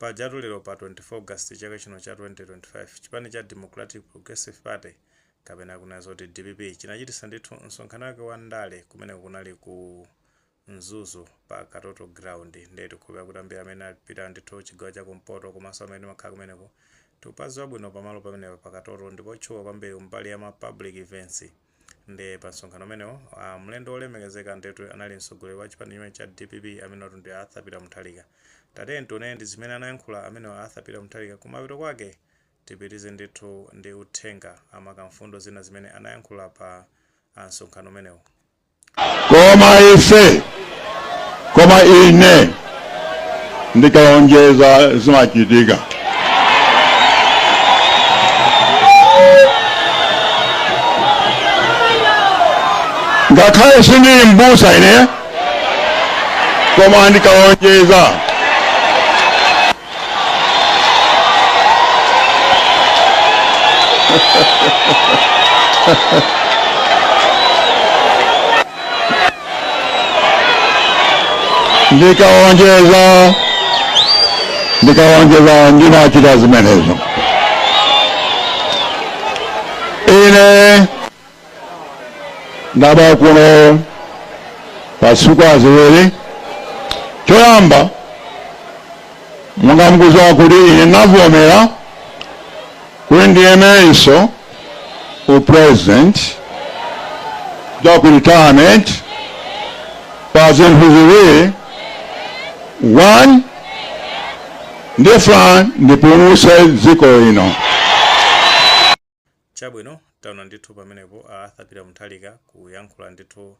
Pajatu lero pa 24 August chaka chino cha 2025, chipani cha Democratic Progressive Party kapena kunena zoti dpp chinachititsa ndithu msonkhano wake wa ndale kumeneko kunali ku Mzuzu pa Katoto Ground. Ndiye tikukhulupirira kuti ambiri amene apita ndithu chigawo cha kumpoto komanso amene timakhala kumeneko tikupadziwa bwino pamalo pamenepa pa Katoto ndipo otchuka kwambiri kumbali ya ma public events. Nde pa msonkhano umenewo, mlendo wolemekezeka ndetu anali mtsogoleri wa chipani chimene cha dpp amenewatu ndi Arthur Peter Mutharika. Tatiyeni tione ndi zimene anayankhula amenewa Arthur Peter Mutharika kumapeto kwake tipitirize ndithu ndi uthenga maka mfundo zina zimene anayankhula pa msonkhano umenewu. Koma ife, koma ine ndikalonjeza zimachitika. Ngakhale sindili mbusa ine, koma ndikalonjeza ndikalonjeza ndimachita zimenezo. Ine ndabwera kuno pa zifukwa ziwiri. Choyamba, monga mukudziwa kuti ine navomera kuti ndiimenso upresident kuchoka ku retirement pa zinthu ziwiri. One, ndifuna ndipulumutse dziko lino. Chabwino, taona ndithu pamenepo a Arthur Peter Mutharika kuyankhula ndithu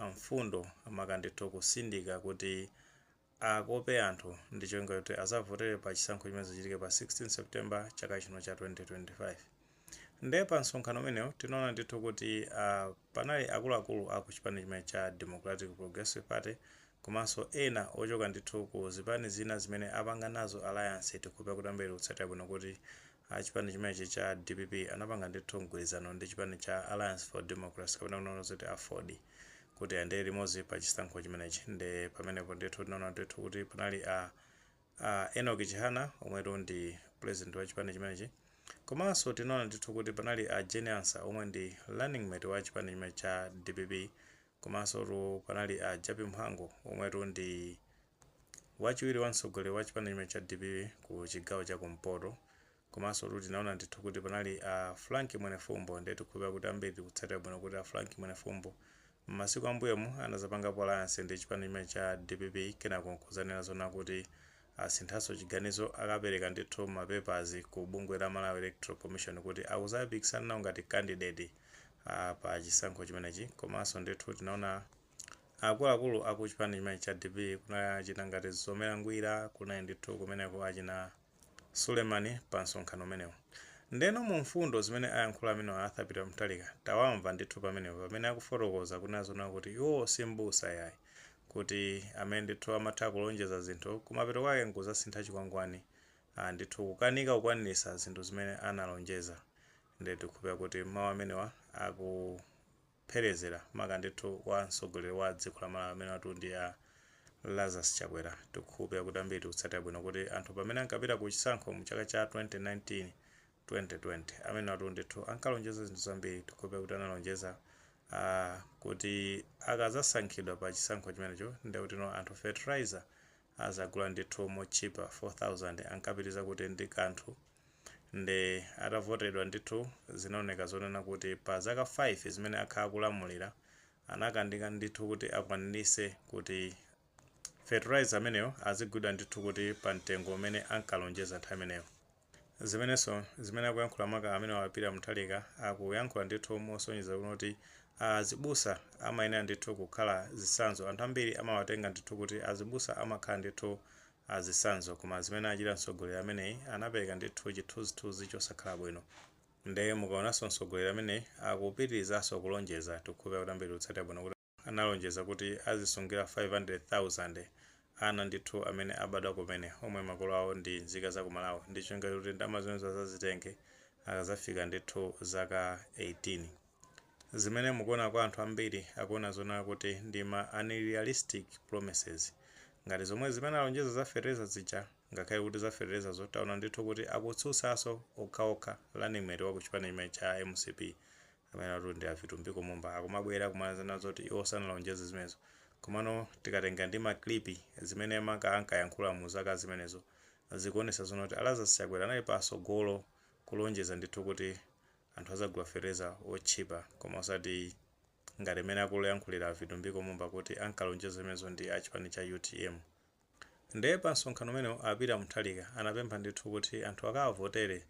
mfundo maka ndithu kusindika kuti akope anthu ndi cholinga choti azavotere pa chisankho chimene chichitike pa 16 September chaka chino cha 2025. Nde pa msonkhano umenewu tinaona ndithu kuti panali akuluakulu a ku chipani chimene cha Democratic Progressive Party komanso ena ochoka ndithu ku zipani zina zimene apanga nazo alliance. Tikhulupira kuti ambiri tikutsatira bwino kuti a chipani chimenechi cha dpp anapanga ndithu mgwirizano ndi chipani cha Alliance for Democracy kapena kunena zoti aford kuti ayendere limodzi pa chisankho chimenechi. Nde pamenepo ndithu tinaona ndithu kuti panali a Enoch Chihana omwetu ndi president wa chipani chimenechi, komanso tinaona ndithu kuti panali a Jane Ansah omwe ndi running mate wa chipani chimenechi cha dpp, komanso panali a Jappie Mhango omwetu ndi wachiwiri wa mtsogoleri wa chipani chimene cha dpp ku chigawo cha kumpoto, komanso tinaona ndithu kuti panali a Frank Mwenefumbo. Ndiye tikukhulupirira kuti ambiri tikutsatira bwino kuti a Frank Mwenefumbo m'masiku ambuyomu anazapangapo alliance ndi chipani chimene cha dpp, kenako nkuzanena zona kuti asinthanso chiganizo, akapereka ndithu ma papers ku bungwe la Malawi Electoral Commission kuti akuzapikisana nawo ngati candidate pa chisankho chimenechi. Komanso ndithu tinaona akuluakulu aku chipani chimene cha dpp, kunali achina ngati Zomera Ngwira, kunali ndithu kumeneko achina Sulemani pa msonkhano umenewu. Ndeno mu mfundo zimene ayankhula amene Arthur Peter Mutharika tawamva ndithu pamenepo pamene akufotokoza kunena zona kuti iwowo si mbusa yayi, kuti amene ndithu amatha kulonjeza zinthu kumapeto kwake nkuzasintha chikwangwani, ndithu kukanika kukwanirisa zinthu zimene analonjeza. Ndiye tikukhulupirira kuti mawu amenewa akupherezera maka ndithu kwa mtsogoleri wa dziko la Malawi amene watu ndi a Lazarus Chakwera. Tikukhulupirira kuti ambiri tikutsatira bwino kuti anthu pamene ankapita ku chisankho mu chaka cha 2019, 2020, amene watu ndithu ankalonjeza zinthu zambiri. Tikukhulupirira kuti analonjeza kuti akazasankhidwa pa chisankho chimenecho ndiye kuti no anthu fertilizer azagula ndithu motchipa 4000, ankapitiriza kuti ndi kanthu. Nde atavotedwa ndithu zinaoneka zonena kuti pa zaka 5 zimene akhala akulamulira anakanika ndithu kuti akwanirise kuti fertilizer ameneyo azigulidwa ndithu kuti pa mtengo umene ankalonjeza nthawi imeneyo. Zimenenso zimene akuyankhula maka amene a Peter Mutharika akuyankhula ndithu mosonyeza kuti azibusa amayenera ndithu kukhala zitsanzo. Anthu ambiri amawatenga ndithu kuti azibusa amakhala ndithu azitsanzo, koma zimene achita mtsogoleri ameneyi anapereka ndithu chithunzithunzi chosakhala bwino. Nde mukaonanso mtsogoleri ameneyi akupitirizanso kulonjeza, tikukhulupirira kuti ambiri tikutsatira bwino kuti analonjeza kuti azisungira 500,000 ana ndithu amene abadwa kumene omwe makolo awo ndi nzika za ku Malawi ndi cholinga choti ndalama zimenezo azazitenge akazafika ndithu zaka 18. Zimene mukuona kwa anthu ambiri akuona zonena kuti ndi ma unrealistic promises ngati zomwe zimene analonjeza za fertilizer zija. Ngakhale kuti za fetereza taona ndithu kuti akutsutsanso okhaokha running mate wa kuchipani chimene cha MCP, amene atu ndi a Vitumbiko Mumba, akumabwera kumanena zoti iwo sanalonjeze zimenezo. Komano tikatenga ndi ma clip zimene maka ankayankhula mu zaka zimenezo, zikuonesa zono kuti Lazarus Chakwera anali pasogolo kulonjeza ndithu kuti anthu azagula fetereza otchipa, koma osati ngati mmene akuyankhulira Vitumbiko Mumba kuti ankalonjeza zimenezo ndi achipani cha UTM. Ndiye pa msonkhano umenewo a Peter Mutharika anapempha ndithu kuti anthu akawavotere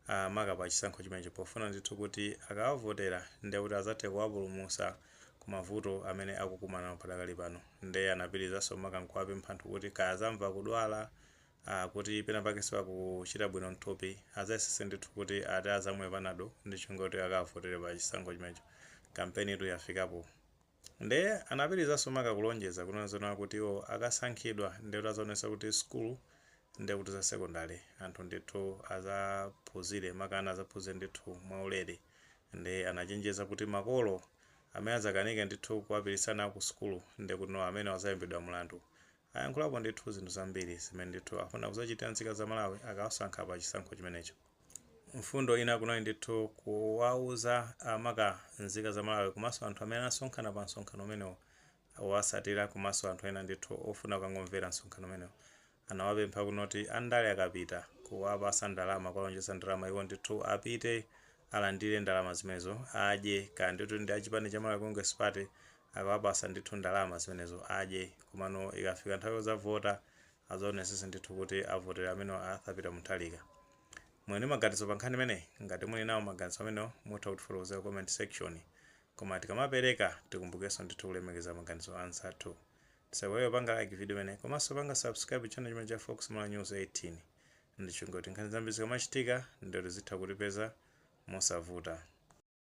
maka pa chisankho chimenecho, pofuna ndithu kuti akawavotera ndiye kuti azathe kuwapulumutsa ku mavuto amene akukumana nawo padakali pano. Ndiye anapitirizanso maka nkuwapempha anthu kuti kaya azamva kudwala, kuti pena pake sipakuchita bwino mthupi, azayesese ndithu kuti ati azamwe Panado ndi cholinga kuti akavotere pa chisankho chimenecho. Kampeni itu yafikapo. Ndiye anapitirizanso maka kulonjeza kunena zona kuti iwo akasankhidwa ndiye kuti azaonesa kuti school, ndiye kuti za secondary, anthu ndithu azaphunzire, maka ana azaphunzire ndithu mwaulere. Ndiye anachenjeza kuti makolo amene azakanike ndithu kuwapititsana ku sukulu, ndiye kuti no, amene azayimbidwa mlandu. Ayankhulapo ndithu zinthu zambiri zimene ndithu afuna kuzachitira nzika za Malawi akawasankha pa chisankho chimenecho. Mfundo ina kunali ndithu kuwauza amaka nzika za Malawi komanso anthu amene anasonkhana pa msonkhano umenewo wasatira, komanso anthu ena ndithu ofuna kukangomvera msonkhano umenewo, anawapempha kunoti andale akapita kuwapasa ndalama, kuwalonjeza ndalama, iwo ndithu apite alandire ndalama zimenezo adye. Kaya ndithu ndi achipani cha Malawi Congress Party, akawapasa ndithu ndalama zimenezo adye, komano ikafika nthawi yozavota azaonesese ndithu kuti avotera amene Arthur Peter Mutharika. Muli ndi maganizo pa nkhani imeneyi? Ngati muli nawo maganizo amenewo, mutha kutifotokozera comment section. Koma tikamapereka, tikumbukenso ndithu kulemekeza maganizo anzathu. Tisaiwale panga like video imene komanso panga subscribe channel chimene cha Fox Malawi News 18 ndi cholinga kuti nkhani zambiri zikamachitika ndithu zitha kutipeza mosavuta.